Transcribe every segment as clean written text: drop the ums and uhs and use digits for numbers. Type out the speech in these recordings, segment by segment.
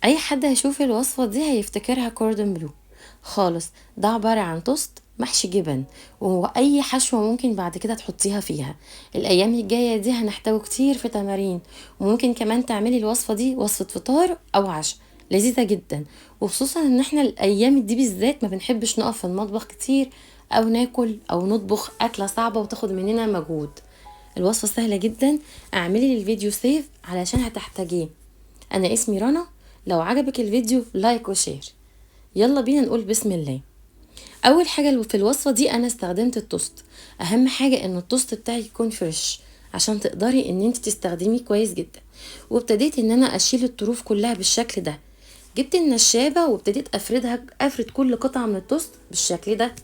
اي حد هيشوف الوصفة دي هيفتكرها كوردون بلو خالص. ده عبارة عن توست محشي جبن، واي حشوة ممكن بعد كده تحطيها فيها. الايام الجاية دي هنحتاجه كتير في تمارين، وممكن كمان تعملي الوصفة دي وصفة فطار او عشاء، لذيذة جدا. وخصوصا ان احنا الايام دي بالذات ما بنحبش نقف في المطبخ كتير او ناكل او نطبخ اكلة صعبة وتاخد مننا مجهود. الوصفة سهلة جدا، اعملي للفيديو save علشان هتحتاجيه. انا اسمي رنا، لو عجبك الفيديو like و share. يلا بينا نقول بسم الله. اول حاجة في الوصفة دي انا استخدمت التوست. اهم حاجة ان التوست بتاعك يكون fresh عشان تقدري ان انت تستخدميه كويس جدا. وابتديت ان انا اشيل الطروف كلها بالشكل ده. جبت النشابة وابتديت افردها، افرد كل قطعة من التوست بالشكل ده.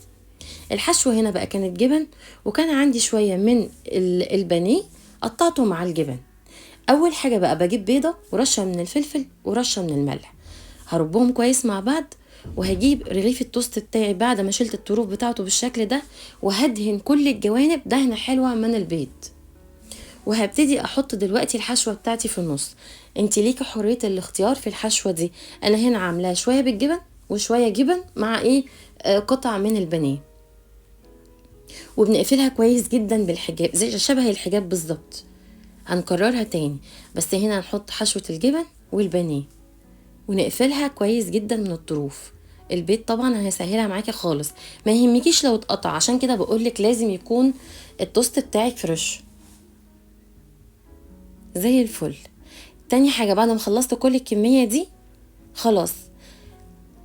الحشو هنا بقى كانت جبن، وكان عندي شوية من البانيه قطعته مع الجبن. اول حاجة بقى بجيب بيضة ورشة من الفلفل ورشة من الملح، هربهم كويس مع بعض. وهجيب رغيف التوست بتاعي بعد ما شلت الطروف بتاعته بالشكل ده، وهدهن كل الجوانب دهنة حلوة من البيض. وهبتدي احط دلوقتي الحشوة بتاعتي في النص. انت ليكي حرية الاختيار في الحشوة دي. انا هنا عاملاها شوية بالجبن وشوية جبن مع ايه، قطع من البانيه، وبنقفلها كويس جدا بالحجاب زي شبه الحجاب بالظبط. هنكررها تاني، بس هنا هنحط حشوة الجبن والبانيه ونقفلها كويس جدا من الطروف. البيض طبعا هيسهلها معاكي خالص، ما يهمكيش لو اتقطع، عشان كده بقولك لازم يكون التوست بتاعك fresh زي الفل. تاني حاجة بعد ما خلصت كل الكمية دي خلاص،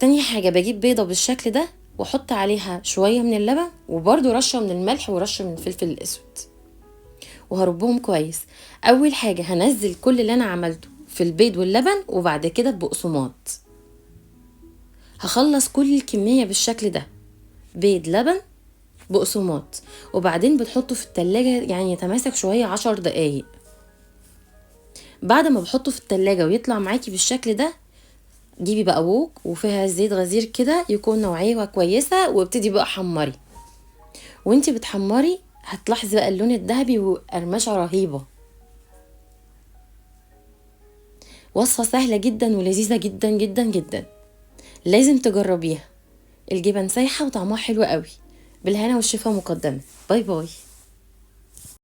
تاني حاجة بجيب بيضة بالشكل ده واحط عليها شوية من اللبن وبرده رشة من الملح ورشة من الفلفل الاسود، وهربهم كويس. اول حاجة هنزل كل اللي انا عملته في البيض واللبن، وبعد كده بقسماط. هخلص كل الكمية بالشكل ده، بيض لبن بقسماط، وبعدين بنحطه في التلاجة يعني يتماسك شوية 10 دقايق. بعد ما بحطه في التلاجة ويطلع معاكي بالشكل ده، جيبي بقى ووك وفيها زيت غزير كده يكون نوعية كويسة، وابتدي بقى حمري. وانتي بتحمري هتلاحظي بقى اللون الذهبي وقرمشة رهيبة. وصفة سهلة جدا ولذيذة جدا جدا جدا، لازم تجربيها. الجبن سايحة وطعمها حلو قوي. بالهنا والشفا مقدما. bye bye.